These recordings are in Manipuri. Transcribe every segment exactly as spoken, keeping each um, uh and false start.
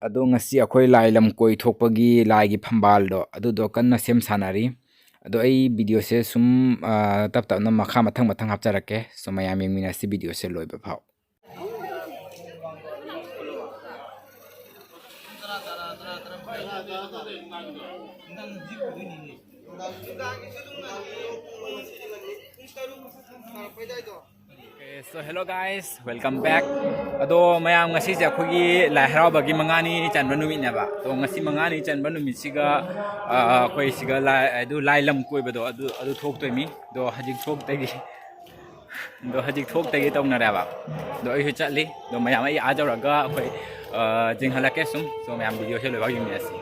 ꯑꯗꯣ ꯉꯁꯤ ꯑꯩꯈꯣꯏ ꯂꯥꯏ ꯂꯝ ꯀꯣꯏ ꯊꯣꯛꯄꯒꯤ ꯂꯥꯏꯒꯤ ꯐꯝꯕꯥꯜꯗꯣ ꯑꯗꯨꯗꯣ ꯀꯟꯅ ꯁꯦꯝ ꯁꯥꯟꯅꯔꯤ꯫ ꯑꯗꯣ ꯑꯩ ꯚꯤꯗꯤꯑꯣꯁꯦ ꯁꯨꯝ, ꯑ, ꯇꯞ ꯇꯞꯅ ꯃꯈꯥ ꯃꯊꯪ ꯃꯊꯪ ꯍꯥꯞꯆꯔꯛꯀꯦ꯫ ꯁꯣ ꯃꯌꯥꯝ ꯌꯦꯡꯃꯤꯟꯅꯁꯤ ꯚꯤꯗꯤꯑꯣꯁꯦ ꯂꯣꯏꯕ ꯐꯥꯎ꯫ Okay, so hello guys, welcome back. ꯑꯗꯣ ꯃꯌꯥꯝ, ꯉꯁꯤꯁꯦ ꯑꯩꯈꯣꯏꯒꯤ ꯂꯥꯏ ꯍꯔꯥꯎꯕꯒꯤ ꯃꯉꯥꯅꯤ ꯆꯟꯕ ꯅꯨꯃꯤꯠꯅꯦꯕ꯫ ꯑꯗꯣ ꯉꯁꯤ ꯃꯉꯥꯅꯤ ꯆꯟꯕ ꯅꯨꯃꯤꯠꯁꯤꯒ, ꯑ, ꯑꯩꯈꯣꯏ ꯁꯤꯒ ꯂꯥꯏ, ꯑꯗꯨ ꯂꯥꯏ ꯂꯝ ꯀꯣꯏꯕꯗꯣ ꯑꯗꯨ, ꯑꯗꯨ ꯊꯣꯛꯇꯣꯏꯅꯤ꯫ ꯑꯗꯣ ꯍꯧꯖꯤꯛ ꯊꯣꯛꯇꯒꯤ ꯑꯗꯣ ꯍꯧꯖꯤꯛ ꯊꯣꯛꯇꯒꯤ ꯇꯧꯅꯔꯦꯕ꯫ ꯑꯗꯣ ꯑꯩꯁꯨ ꯆꯠꯂꯤ꯫ ꯑꯗꯣ ꯃꯌꯥꯝ ꯑꯩ ꯑꯥ ꯌꯧꯔꯒ ꯑꯩꯈꯣꯏ, ꯑ, ꯆꯤꯡꯍꯜꯂꯛꯀꯦ ꯁꯨꯝ꯫ ꯑꯗꯣ ꯃꯌꯥꯝ ꯚꯤꯗꯤꯑꯣꯁꯦ ꯂꯣꯏꯐꯥꯎ ꯌꯦꯡꯃꯤꯟꯅꯁꯤ꯫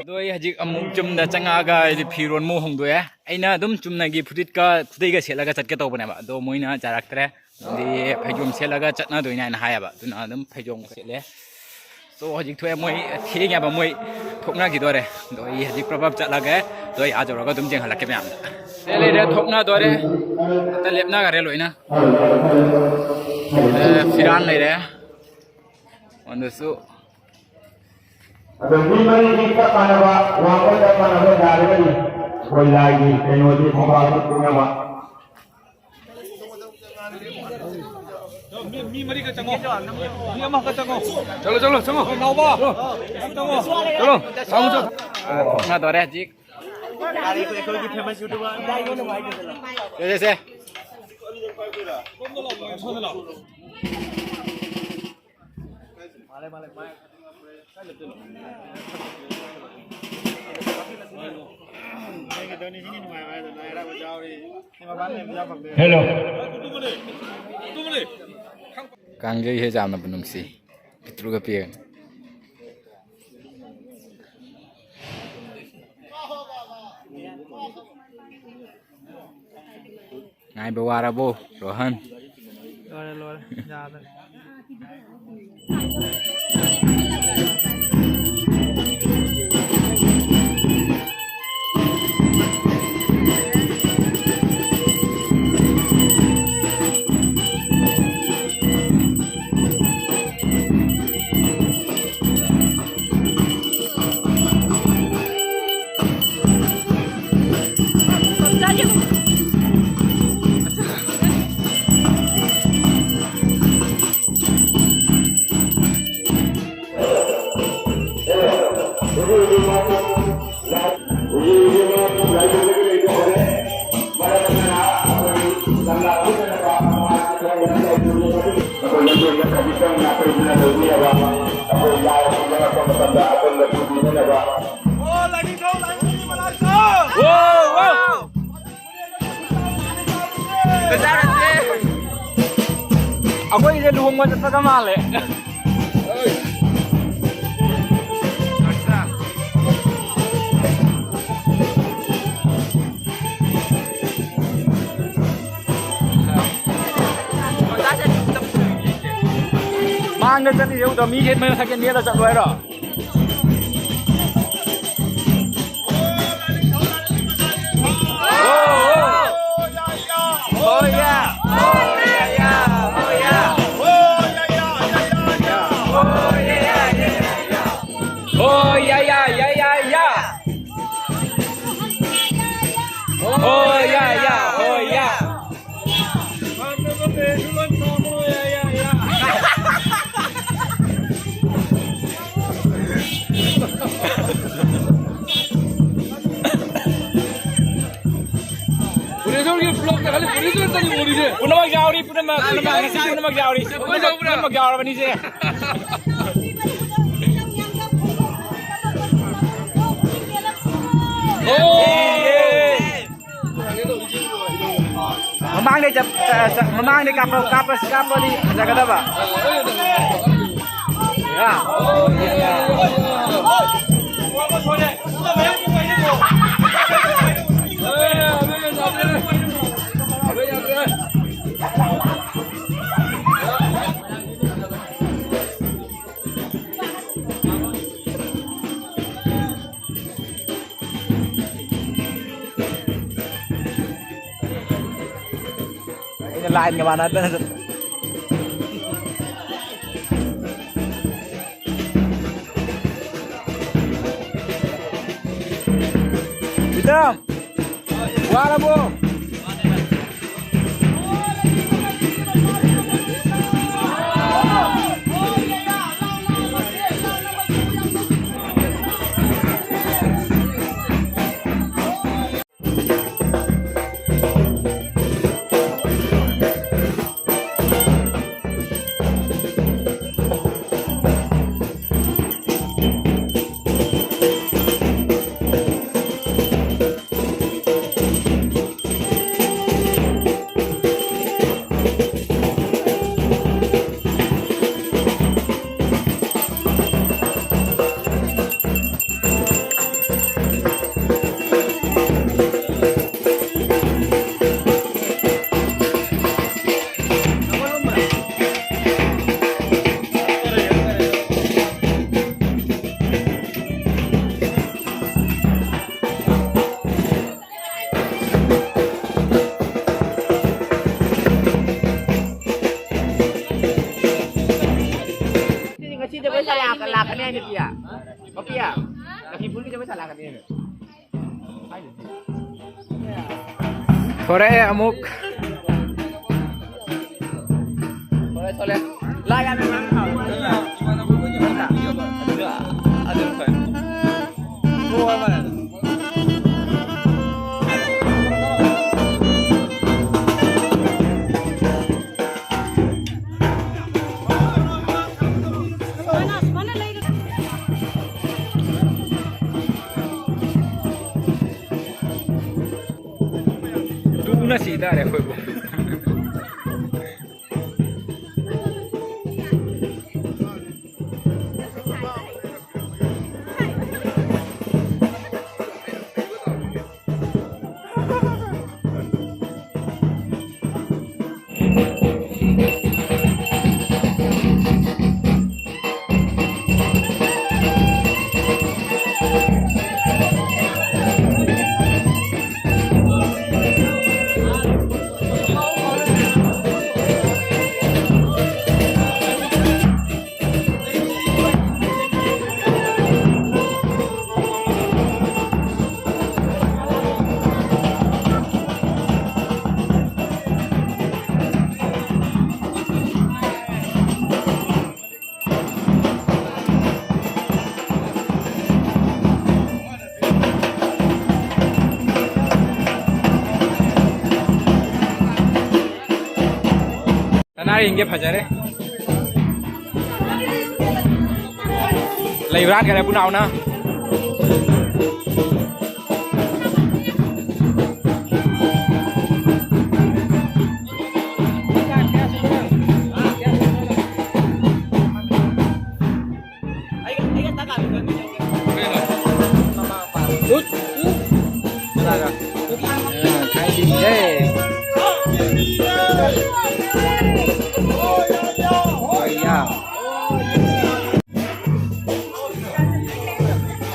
ꯑꯗꯣ ꯑꯩ ꯍꯧꯖꯤꯛ ꯑꯃꯨꯛ ꯌꯨꯝꯗ ꯆꯪꯉꯛꯑꯒ ꯑꯩꯗꯤ ꯐꯤꯔꯣꯟ ꯑꯃꯨꯛ ꯍꯣꯡꯗꯣꯛꯑꯦ꯫ ꯑꯩꯅ ꯑꯗꯨꯝ ꯆꯨꯝꯅꯒꯤ ꯐꯨꯔꯤꯠꯀ ꯈꯨꯗꯩꯒ ꯁꯦꯠꯂꯒ ꯆꯠꯀꯦ ꯇꯧꯕꯅꯦꯕ, ꯑꯗꯣ ꯃꯣꯏꯅ ꯌꯥꯔꯛꯇ꯭ꯔꯦ꯫ ꯑꯗꯨꯗꯤ ꯐꯩꯖꯣꯝ ꯁꯦꯠꯂꯒ ꯆꯠꯅꯗꯣꯏꯅꯦ ꯍꯥꯏꯅ ꯍꯥꯏꯌꯦꯕ, ꯑꯗꯨꯅ ꯑꯗꯨꯝ ꯐꯩꯖꯣꯝ ꯁꯦꯠꯂꯦ꯫ So ꯍꯧꯖꯤꯛ ꯊꯣꯛꯑꯦ, ꯃꯣꯏ ꯊꯦꯡꯉꯦꯕ, ꯃꯣꯏ ꯊꯣꯛꯅꯈꯤꯗꯣꯔꯦ꯫ ꯑꯗꯣ ꯑꯩ ꯍꯧꯖꯤꯛ ꯄ꯭ꯔꯞ ꯄ꯭ꯔꯞ ꯆꯠꯂꯒꯦ꯫ ꯑꯗꯣ ꯑꯩ ꯑꯥ ꯌꯧꯔꯒ ꯑꯗꯨꯝ ꯌꯦꯡꯍꯜꯂꯛꯀꯦ ꯃꯌꯥꯝꯗ꯫ ꯁꯦ ꯂꯩꯔꯦ, ꯊꯣꯛꯅꯗꯣꯔꯦ꯫ ꯑꯝꯇ ꯂꯦꯞꯅꯈꯔꯦ ꯂꯣꯏꯅ꯫ ꯑꯦ, ꯐꯤꯔꯥꯟ ꯂꯩꯔꯦ꯫ ꯑꯗꯨꯁꯨ ꯑꯗꯣ ꯃꯤ ꯃꯔꯤꯗꯤ ꯆꯞ ꯃꯥꯟꯅꯕ, ꯋꯥꯡꯕ ꯆꯞ ꯃꯥꯟꯅꯕ ꯌꯥꯔꯒꯗꯤ ꯑꯩꯈꯣꯏ ꯂꯥꯏꯒꯤ ꯀꯩꯅꯣꯗꯤ ꯊꯧꯕꯥꯜꯗ ꯄꯨꯅꯕ꯫ ꯃꯤ, ꯃꯤ ꯃꯔꯤꯈꯛ ꯆꯪꯉꯣ꯫ ꯃꯤ ꯑꯃꯈꯛ ꯆꯪꯉꯣ꯫ ꯆꯠꯂꯣ, ꯆꯠꯂꯣ, ꯆꯪꯉꯣ꯫ ꯅꯥꯎꯕ, ꯆꯪꯉꯣ꯫ ꯆꯠꯂꯣ, ꯆꯪꯉꯣ, ꯆꯠꯂꯣ꯫ ꯊꯣꯛꯅꯗꯣꯔꯦ ꯍꯧꯖꯤꯛ꯫ ꯁꯦ, ꯁꯦ, ꯁꯦ꯫ Hello. ꯀꯥꯡꯖꯩꯁꯦ ꯌꯥꯝꯅꯕꯨ ꯅꯨꯡꯁꯤ꯫ ꯄꯤꯛꯇ꯭ꯔꯨꯒ ꯄꯤꯛꯑꯒ꯫ ꯉꯥꯏꯕ ꯋꯥꯔꯕꯣ, ꯔꯣꯍꯟ? ꯂꯣꯏꯔꯦ, ꯂꯣꯏꯔꯦ, ꯌꯥꯗ꯭ꯔꯦ꯫ ꯑꯩꯈꯣꯏꯁꯦ ꯂꯨꯍꯣꯡꯕ ꯆꯠꯄꯒ ꯃꯥꯜꯂꯦ꯫ ꯃꯥꯡꯗ ꯆꯠꯂꯤꯁꯦ ꯎꯗ꯭ꯔꯣ? ꯃꯤ ꯍꯦꯠ ꯃꯊꯛꯇ ꯅꯦꯠꯂ ꯆꯠꯂꯣ ꯍꯥꯏꯔꯣ? ꯄꯨꯅꯦꯁꯣꯔꯒꯤ ꯕ꯭ꯂꯣꯛꯇ ꯈꯜꯂꯤ, ꯄꯨꯅꯦꯁꯣꯔ ꯇꯅꯤ ꯎꯔꯤꯁꯦ꯫ ꯄꯨꯝꯅꯃꯛ ꯌꯥꯎꯔꯤ, ꯄꯨꯝꯅꯃꯛ, ꯄꯨꯝꯅꯃꯛ, ꯉꯁꯤ ꯄꯨꯝꯅꯃꯛ ꯌꯥꯎꯔꯤ꯫ ꯄꯨꯝꯅꯃꯛ, ꯄꯨꯝꯅꯃꯛ ꯌꯥꯎꯔꯕꯅꯤꯁꯦ꯫ ꯃꯃꯥꯡꯗꯩ ꯆꯠ-, ꯆ-, ꯆ-, ꯃꯃꯥꯡꯗꯩ ꯀꯥꯞꯄ-, ꯀꯥꯞꯄ-, ꯀꯥꯞꯄꯗꯤ ꯐꯖꯒꯗꯕ꯫ ꯌꯥ꯫ ꯂꯥꯏꯟꯒ ꯃꯥꯟꯅꯗꯅ ꯆꯠꯄ꯫ ꯄ꯭ꯔꯤꯇꯝ, ꯋꯥꯔꯕꯣ? ꯁꯤꯗꯤ ꯉꯁꯤ ꯖꯒꯣꯏ ꯁꯥ ꯂꯥꯛꯀ-, ꯂꯥꯛꯀꯅꯤ ꯍꯥꯏ ꯅꯨꯄꯤꯌꯥ꯫ ꯄꯄꯤꯌꯥ, ꯂꯛꯈꯤꯄꯨꯔꯒꯤ ꯖꯒꯣꯏ ꯁꯥ ꯂꯥꯛꯀꯅꯤ ꯍꯥꯏꯅ꯫ ꯊꯣꯔꯛꯑꯦ ꯑꯃꯨꯛ꯫ ꯊꯣꯔꯛꯑꯦ, ꯊꯣꯔꯛꯑꯦ꯫ ꯂꯥꯏ ꯌꯥꯝꯅ ꯉꯥꯡ ꯁꯥꯕ꯫ ꯑꯗꯨꯅ ꯐꯩ꯫ ꯇꯨꯅ ꯁꯤ ꯇꯥꯔꯦ ꯑꯩꯈꯣꯏꯕꯨ꯫ ꯌꯦꯡꯒꯦ, ꯐꯖꯔꯦ꯫ ꯂꯩꯕ꯭ꯔꯥ ꯍꯥꯏꯔꯦ ꯄꯨꯅꯥꯎꯅ꯫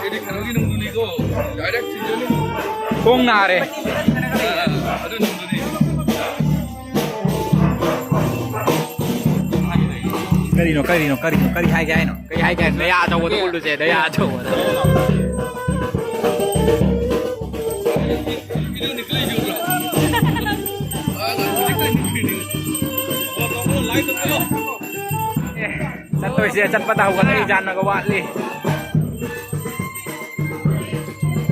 ꯁꯤꯗꯤ ꯀꯩꯅꯣꯒꯤ ꯅꯨꯡꯗꯨꯅꯤꯀꯣ, direct ꯊꯤꯟꯗꯣꯏꯅꯤ꯫ ꯈꯣꯡ ꯅꯥꯔꯦ꯫ ꯑꯥ, ꯑꯗꯨ ꯅꯨꯡꯗꯨꯅꯤ꯫ ꯀꯔꯤꯅꯣ, ꯀꯔꯤꯅꯣ, ꯀꯔꯤꯅꯣ, ꯀꯔꯤ ꯍꯥꯏꯒꯦ ꯍꯥꯏꯅꯣ? ꯀꯔꯤ ꯍꯥꯏꯒꯦ ꯍꯥꯏꯅꯣ? ꯅꯌꯥ ꯑꯆꯧꯕꯗꯣ ꯎꯠꯂꯨꯁꯦ, ꯅꯌꯥ ꯑꯆꯧꯕꯗꯣ꯫ ꯆꯠꯇꯣꯏꯁꯦ, ꯆꯠꯄꯗ ꯍꯧꯒꯠꯂꯛꯏ, ꯖꯥꯟꯅꯒ ꯋꯥꯠꯂꯤ꯫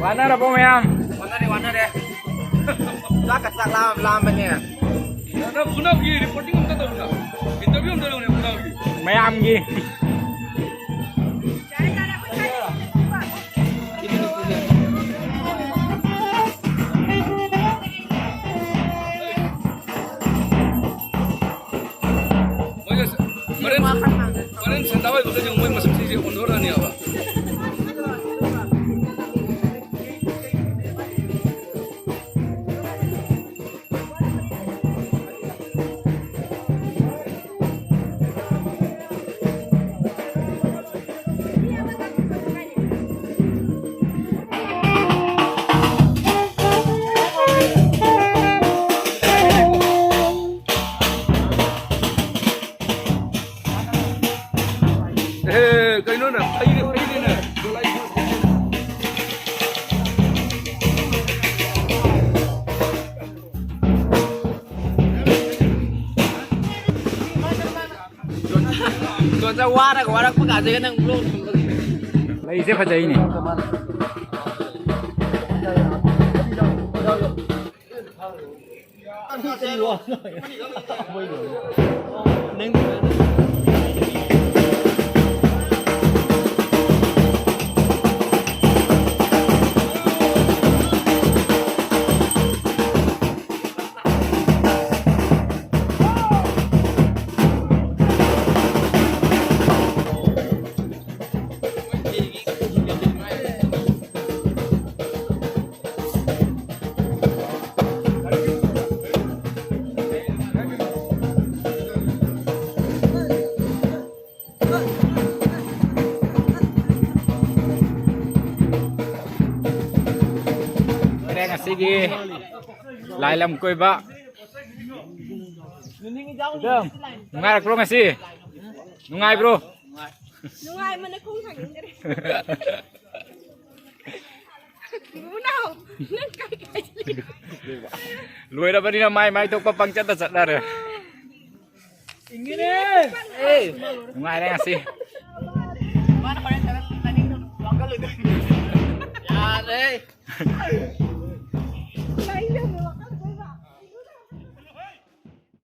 ꯋꯥꯅꯔꯕꯣ ꯃꯌꯥꯝ? ꯋꯥꯅꯔꯦ, ꯋꯥꯅꯔꯦ꯫ ꯆꯥꯛꯀ ꯆꯥꯛ ꯂꯥꯝ-, ꯂꯥꯝꯕꯅꯦ꯫ ꯅꯪ ꯈꯨꯅꯧꯒꯤ reporting ꯑꯝꯇ ꯇꯧꯕꯗ, interview ꯑꯝꯇ ꯂꯧꯅꯦ ꯈꯨꯅꯧꯒꯤ꯫ ꯃꯌꯥꯝꯒꯤ꯫ ꯃꯣꯏꯒ ꯍꯣꯔꯦꯟ, ꯍꯣꯔꯦꯟ ꯁꯟꯗꯥ ꯑꯣꯏꯕꯒꯗꯤ ꯃꯣꯏ ꯃꯁꯛꯁꯤꯡꯁꯦ ꯑꯣꯟꯊꯣꯔꯛꯑꯅꯦꯕ꯫ ꯑꯦ, ꯀꯩꯅꯣꯅꯦ, ꯐꯩꯅꯦ, ꯐꯩꯅꯦ꯫ ꯖꯣꯟꯁꯟ ꯋꯥꯔꯒ ꯋꯥꯔꯛꯄ ꯀꯥꯟꯁꯤꯒ ꯅꯪ vlog ꯅꯝꯕꯒꯤ꯫ ꯂꯩꯁꯦ ꯐꯖꯩꯅꯦ꯫ ꯂꯣꯏꯔꯦ ꯉꯁꯤꯒꯤ ꯂꯥꯏ ꯂꯝ ꯀꯣꯏꯕ꯫ ꯅꯨꯡꯉꯥꯏꯔꯛꯄ꯭ꯔꯣ ꯉꯁꯤ? ꯅꯨꯡꯉꯥꯏꯕ꯭ꯔꯣ? ꯅꯨꯡꯉꯥꯏꯃꯟꯗ ꯈꯣꯡ ꯊꯥꯡꯅꯤꯡꯗꯔꯦ꯫ ꯕꯨꯕꯨꯅꯥꯎ, ꯅꯪ ꯀꯥꯏ ꯀꯥꯏ ꯆꯠꯂꯤꯅꯣ? ꯂꯣꯏꯔꯕꯅꯤꯅ ꯃꯥꯏ ꯃꯥꯏ ꯊꯣꯛꯄ ꯄꯪꯆꯠꯇ ꯆꯠꯅꯔꯦ꯫ ꯅꯨꯡꯉꯥꯏꯔꯦ ꯉꯁꯤ꯫ ꯌꯥꯔꯦ꯫